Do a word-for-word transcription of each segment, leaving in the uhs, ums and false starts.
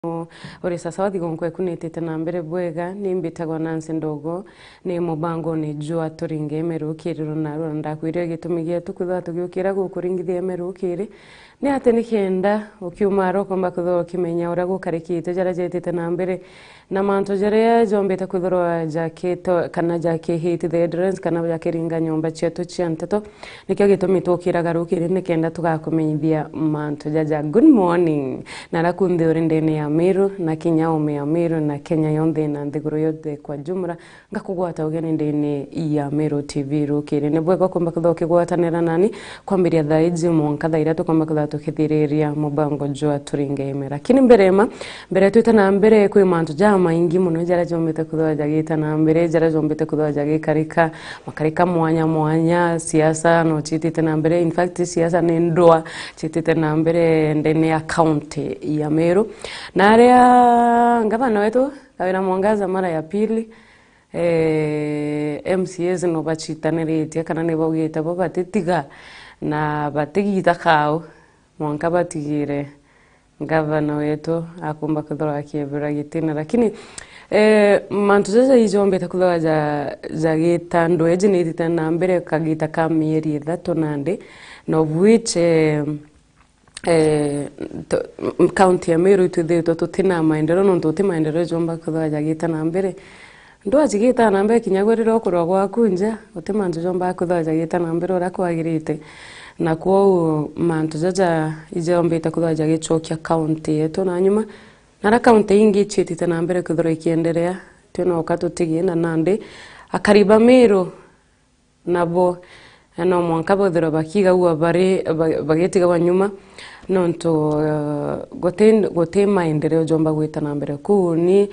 Uri sasawa thigonko ekunitite na mbere bwega, ni mbitagwa Nancy Ndogo, ni mubangone jwa Turinge Meru Kiriro narua, na ndakwirire gitumi gietu kwithirwa tugiukira gukuringithia Meru Kiri, ni ati ni kenda ukiuma ara ukomba kwithirwa ukimenya uria gukarikite, jaria jetite na mbere, na mantu jaria jombite kwithirwa jakito kana jakihiti the headlines kana jakiringa nyomba cietu cia nteto. Nikio gitumi tukiraga rukiri nikenda tugakumenyithia mantu jaja. Good morning. Na ara kunthe uri ndene ya Meru, na kinya ume ya Meru, na Kenya yonthe na nthiguru yonthe kwa jumla, ngakugwata ugeni ndene ya Meru T V rukiri. Ni bwega ukomba kwithirwa ukigwatanira nani kwambiria thaa iji mwanka thaa iria tukomba kwithirwa tukithiriria mubango jwa Turinge Ime. Lakini mbere ma, mbere twite na mbere, kwi mantu jamaingi mono jaria jombite kwithirwa jagita na mbere, jaria jombite kwithirwa jagikarika, makarika mwanya mwanya, siasa no ciitite na mbere. In fact, siasa ni ndwa ciitite na mbere ndene ya county ya Meru. Na aria ngavana wetu, Kawira Mwangaza, mara ya pili, eh, M C As no bacitaniritie kana ni baugite bo batitiga na batigita kau mwanka batigire ngavana wetu akumba kwithirwa akiebera gitina. Lakini, eh, mantu jaja ijombite kwithirwa ja, jagita ndweji ni itite na mbere kagita ka mieri ithatu nandi, na of which, eh, eh, to, m-, county ya Meru itwithiritwe tutina maendeleo, nontu uti maendeleo jomba kwithirwa jagita na mbere. Ndwajigita na mbere kinya gwe riria ukurwa gwaku nja, uti mantu jomba kwithirwa jagita na mbere uria kwagirite. Na kwou mantu jaja ijombite kwithirwa jagicokia county yetu na nyuma, na ara county ingi ciitite na mbere kwithirwa ikiendelea, twi no uka tutigie na nandi akari ba Meru nabo, eh, no mwanka bethirwe bakigagua bari, ba-, bagitigagwa nyuma, nontu, eh, guti, guti maendeleo jomba gwita na mbere. Kuu ni,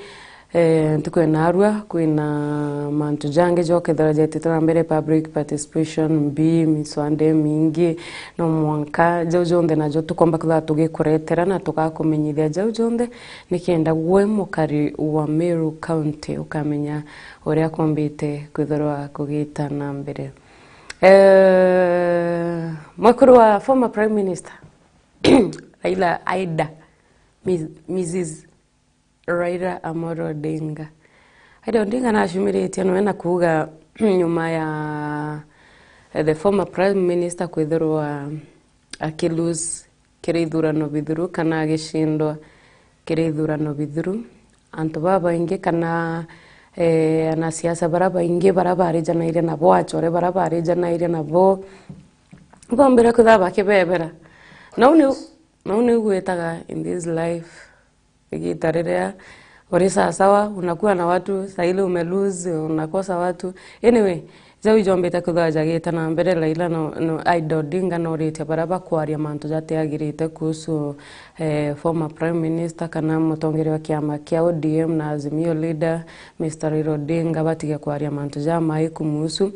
eh, ntuku ya narua kwina mantu jangi jokethirwa jetite na mbere, public participation mbi, miswande mingi, no mwanka jau jonthe najo tukomba kwithirwa tugikuretera na tugakumenyithia jau jonthe, nikenda gwe mukari wa Meru County ukamenya uria kumbite kwithirwa kugita na mbere. Eh, mwekuru wa former Prime Minister, Raila Aida, Miz-, Missus Raila Amolo Odinga. Aida Odinga nacumiritie noe na kuuga nyuma ya, eh, the former Prime Minister kwithirwa aki lose kiri ithurano bithuru kana agicindwa kiri ithurano bithuru, antu babaingi kana, eh, anasiasa bara baingi bara barijanaire nabo, achore bara barijanaire nabo, bombire kwithirwa bakibebera. Nau niu, nau niu gwitaga in this life. Igita riria uri sawasawa, unakuwa na watu, saa ile umelose, unakosa watu. Anyway, jau ijombite kwithirwa jagita na mbere, Raila no, no, Aida Odinga noritie baria bakwaria mantu jatiagirite kuhusu, eh, former Prime Minister kana mutongeria wa kiama kia O D M na Azimio leader, Mister Raila Odinga, batige kwaria mantu jamai kumuhusu.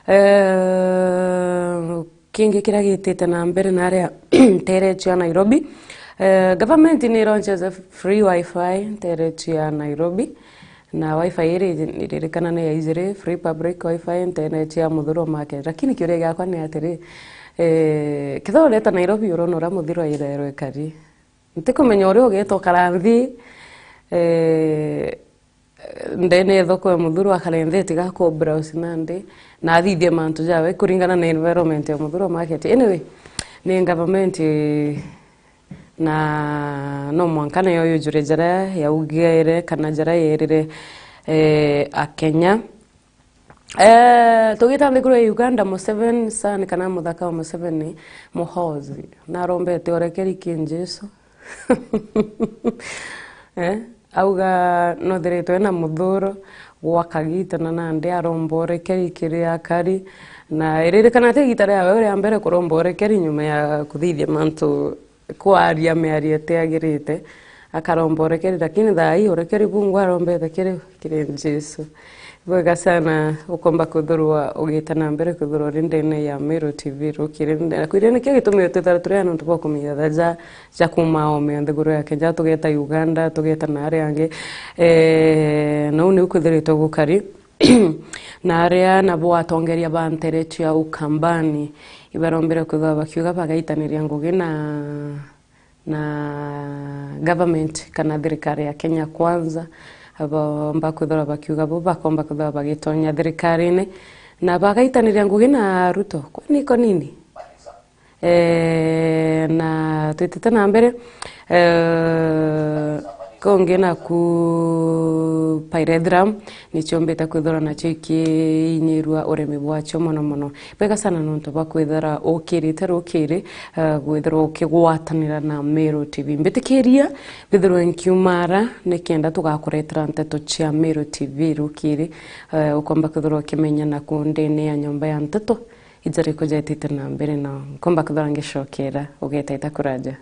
Eh, Kingi kiria gitite na mbere na aria nterechu ya Nairobi, eh, government ni launches a free wifi nterechu ya Nairobi, na wifi iri iririkana ni ya ijiri, free public wifi nterechu ya Muthurwa market. Lakini kiuria giakwa ni atiri, eh, kethira ureta Nairobi urona uria Muthurwa irerwe ikari, ntikumenya uria ugita ukara nthi, eh, ndene ya thoko ya Muthurwa akare nthi tiga ku browse nandi, na athithie mantu jawe kuringana na environment ya Muthurwa market. Anyway, ni government, eh, na no mwanka nayo yujure jaria yaugire kana jaria yerire, eh, Akenya. Eh, tugita nthiguru ya Uganda, Museveni son kana muthaka wa Museveni, Muhoozi, narombete urekeri ki Jesu. Eh, auga nothiritwe na muthuro gwa kagita na nandi aromba urekeri kiri akari, na iririkana ati igita riawe ria mbere kuromba urekeri nyuma ya kuthithia mantu, kwaria miario itiagirite, akaromba urekeri, lakini thaa ii urekeri bungu arombete kiri, kiri Jesu. Bwega sana, ukomba kwithirwa ugita na mbere kwithirwa uri ndene ya Meru T V rukiri. Na kwire nikio gitumi twithira turi aa nontu bwa kumenya thaa ja, ja kuma ome nthiguru ya Kenya, tugeta Uganda, tugeta na aria angi. Eh, na uu niu kwithiritwe gukari. Na aria nabo atongeria ba nterechu ya Ukambani ibarombire kwithirwa bakiuga bagaitaniria ngugi na na government kana thirikari ya Kenya Kwanza, bomba kwithirwa bakiuga bo bakomba kwithirwa bagitonya thirikarine na bagaitaniria ngugi na Ruto. Kwani iko nini? Eh, na twitite na mbere, eh, kongi naku Pyrethrum nicio mbite kwithirwa nacio ikiinyirua urimi bwacio mono mono. Bwega sana nontu bwa kwithira ukirite rukiri, eh, gwithirwa ukigwatanira na Meru T V. Mbitikiria mbithirwe nkiumara nikenda tugakuretera nteto cia Meru T V rukiri, eh, ukomba kwithirwa ukimenya naku ndene ya nyomba ya nteto ija riku jetite na mbere, na nkomba kwithirwa ngicokera ugetaita kuraja.